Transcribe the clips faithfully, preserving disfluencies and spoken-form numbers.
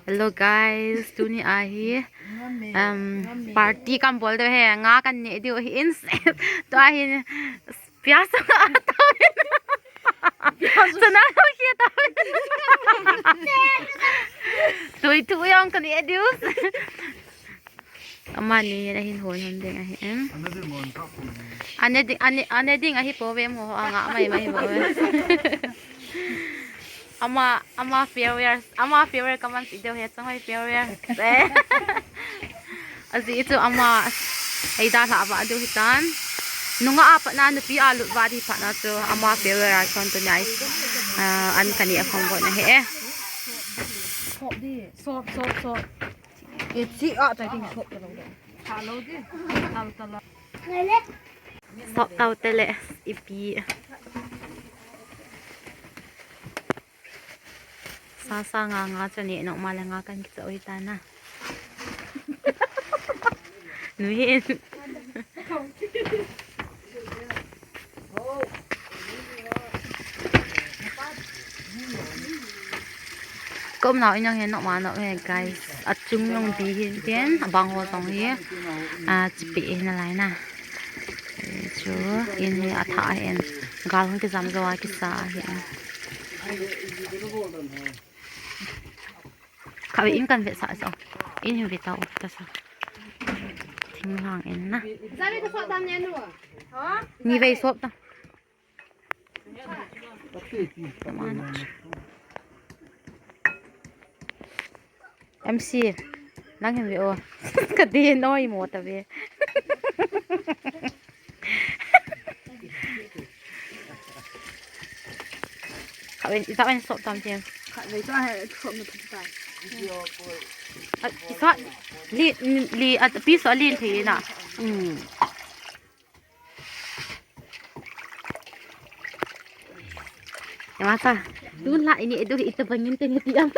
Hello guys, tuni ahi um, party kan bol diu ahi, nga kan neh diu ahi in. Tua hi pias nga tawin. Sana lo kia tawin. Tui tu yang kan neh diu. Amani ahin hon hon ding ahi em. Ane ding, ane, ane ding ahi pove mo, anga mai mai pove. Ama, ama farewell, ama farewell kaman si deu he chang hoi farewell. Aji chu ama ei da la ba du hitan. Nunga apa na nupi a lut ba di pa na chu ama farewell a chon tu nai. Ah, an kani a khom bo na he. Sop di, sop, sop, sop. E chi a ta ding sop ta lo de. Tha lo di. Tal ta la. Sop tau te le ipi. Sa sa nga nga chu ni nok ma le nga kan kicha oi ta na. Nu hin. Kom nau in jong hi nok ma nok he guys. Achung jong di hin tin, abang ho jong hi. A, chipi hin alai na. Chu in hi atha hin. Gal hung kijam jo a kisa hi. Kha in kan ve sa so. In hi ve ta u ta sa. Thing lang in na. Ni vei sop ta. M C, nang hin ve o. Ka de noi mo ta ve. Kha ve, ta ve sop tam tiang. Kha ve ta he, sop na ta. A, sa, li, li, a, pi so li thei na. Mm. Ema sa, tun la ini edu ita bangin te ni tiam.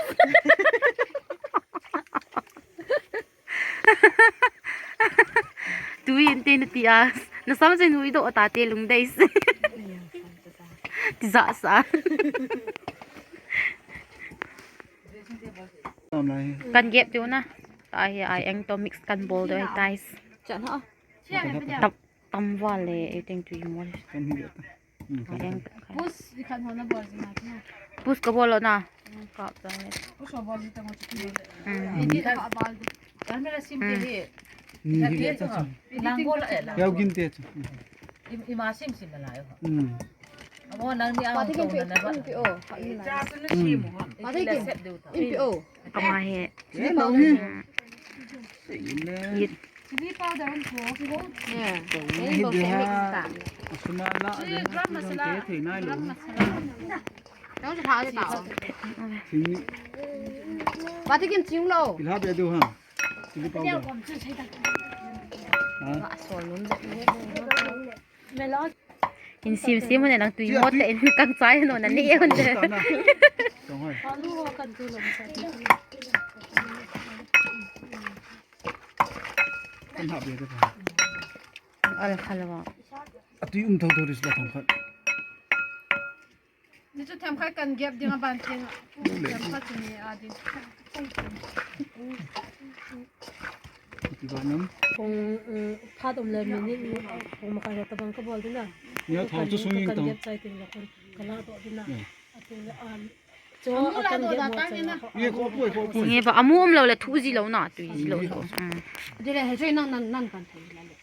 Tu in te ni tias. Na sam se nui do ta te lung dei se. Ti za sa. Kan gep tu na. Ta hi ai eng to mix kan bol do guys. Chan ha. Tam, tam vale, e teng tui mo le. Kan hi ta. Hmm, kan Eng ta. Pus di khan hona bol ji ma na. Pus ka bol lo na. Hmm. Ka ta le. Pus ka bol ji ta mo ti le. Hmm. Ni ka bal di. Kan me la sim ti Hmm. hi. Ni hi le ta cha. Lang bol e la. Yau gin te cha. Im, ima sim sim la yo. Hmm. Amo nang ni a Pati kin pi, na ba. Pi o, pa ni la. Cha su na sim ho. Pati kin. Set de ta. Pi o. Kama he. Ye lo ni. Hmm. Yit. Chili powder and pork. Yeah. Chili powder mix ta. Suma la. Chili garam masala. Garam masala. Nang sa pha ta. Chili. Pati kin ching lo. Ila be do ha. Chili powder. Ha? Sol nun. Melon. In sim sim ne nang tui mo te in kang chai no na ni un de. Tong hoi. Alu ho kan tu lo sa. Kan hap ye de pa. Al khalwa. Atui um tho tho ris la thong khat. Ni chu themkhat kan gep ding a ban ting. Themkhat chu ni a ding. Ti ba nam. Kong, um, phat um le minute ni, kong makai ta bang ka bol ding na. Ni a thau chu sung in kan tau. Gep chai tin la kon. Ka la do ding na. Hmm. Ati le, um, cho a kan gep mo chai na. Ye ko poi, ko poi. Nge ba amu um lo le thu ji lo na, tui ji lo lo. Hmm. Dile he choi nang, nang, nang kan thei la le.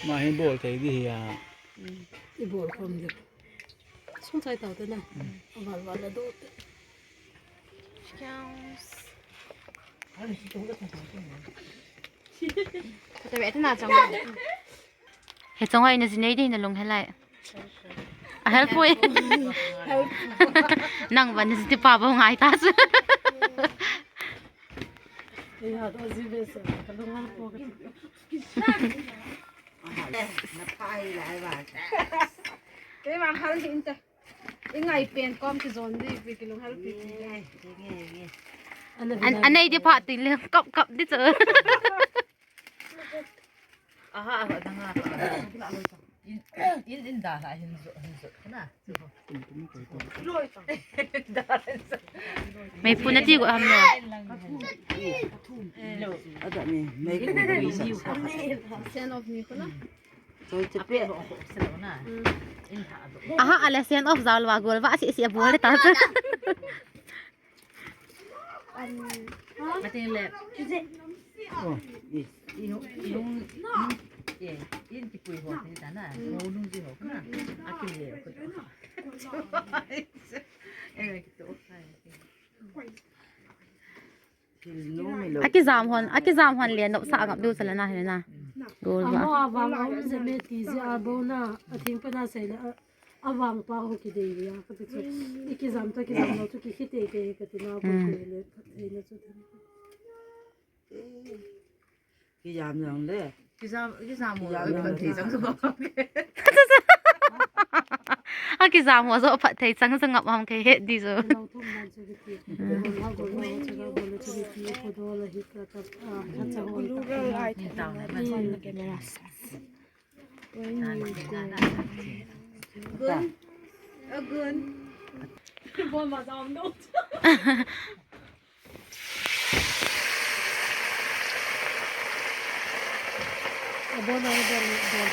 Ma hi bol thei di hi a. I bol khom di. Sung chai tau te na. Aval val la do te. Ka te ve te na chang. He chang ai na ji nei di na lung he lai. A help poi. Nang van ji ti pa bo ngai ta su. Ei ha to ji ve se. Ka lung ngal po ka. Keima hal hi inte. I ngai pen kom kijon di, pi kilung hal pi pi. An, anei di pha ti le kap kap di chu. Aha, aha, dang aha. In, in, in da la hin zo, hin zo na. Meipu nati go ham na. Ada ni, meipu. Send off ni ko na. Aha, ale send off jao lou va gol va si si bol ta. Ating le. Oh, yes. Inu, inu, inu, eh, in kipui ho ni ta na. Mo nung ji ho na. Ating le. Eh, kito. Akijam hon, akijam hon le nop sa ngap du sala na he na. Gol va. Amo avang om je me ti je a bo na, athing pa na sei na. Avang pa ho kidei ya, kati chu. I kijam ta kijam lou chu kikhite ke kati na ko ko le, thei na chu. Kijam jong le. Kijam, kijam mo. Kijam jong le. Thei jang chu ba. A kijam mo jo phat thei chang chang ngap ham ke he di jo. Lou thum nan chu kiti. Ko la go lo chu ga go lo chu kiti ko do la hi ka ta, ah, ha cha ho. Ni ta na ma. Camera. Gun. A gun. Bon ma dam no.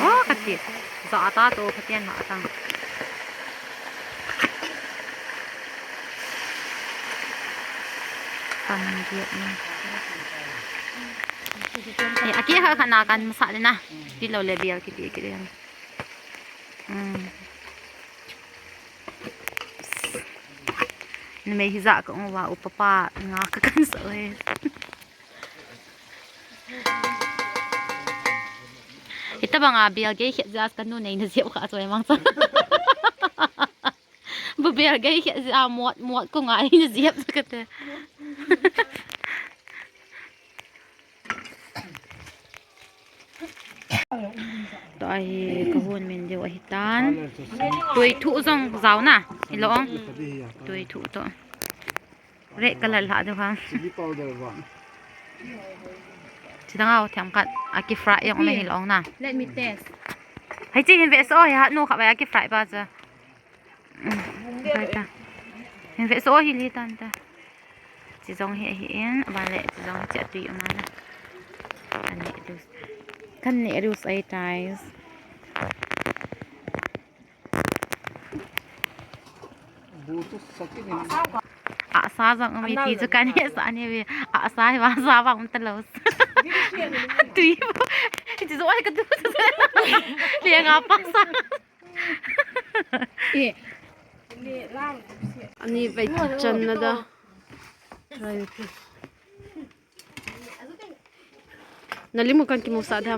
Oh, kati. Za ata to, kati an ma atang. Pang giat na. Eh, aki ha kana kan masa de na. Pilo le bial kiti kiti. Hmm. Numei hijat ka um uva, upa pa nga ka kan sa e. Ita banga bial gei khet jas ka nu nei na jep kha choi mang cha. Bu bial gei khet ja mot mot ko nga nei na jep cha ka te. Tua hi ka hon min diu ahi tan. Tui thuh jong jao na. Hilou ong. Tui thuh to. Red color la diu ha. Chili powder va. Chidang au them khat. Aki fry jong me hilou ong na. Let me test. Hai chi hin ve so hi ha nu kha ba aki fry ba cha. Bai ta. Hin ve so hi li tan ta. Chi jong hi, hi in, ba le, chi jong chi atui um ana. Kan ne rus. Kan ne rus ai tais. Bu tu sakit ni. A sa jong um ti chu kan he sa ni ve. A sa hi ba sa ba um ta lo. Tui. Chi jong ai ka tu. Le nga pa sa. Eh. Ani vai chan na da. Na limu kan kimu sa da.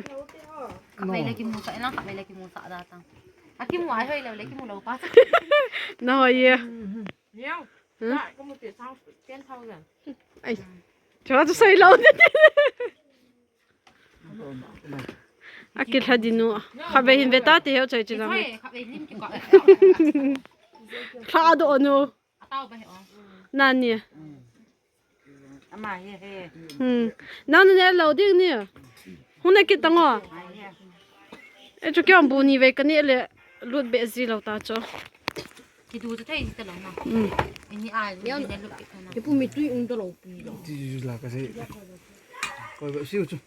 Kap mai le kimu sa, na kap mai le kimu sa da tang. A kimu ai hoi lo le kimu lo pa. Na hoi ye. Niang. Hmm? Ka mu te sang ten thousand. Ai. Chua tu sai lo. A kilha dinu. Khatvei hin ve ta ti heu choi chi jam. Kha do nu. Nani. Ama he he. Hmm. Nanu ne lo ding ni. Hung na kit tango. E chu kyong bu ni ve ka ni le lut be ji lo ta cho. Kidu chu thei ta lo na. Hmm. Ini ai, ini ne lut kit na. Ke pu mi tui un ta lo pi lo. Ti ju la ka se. Koi ba siu chu.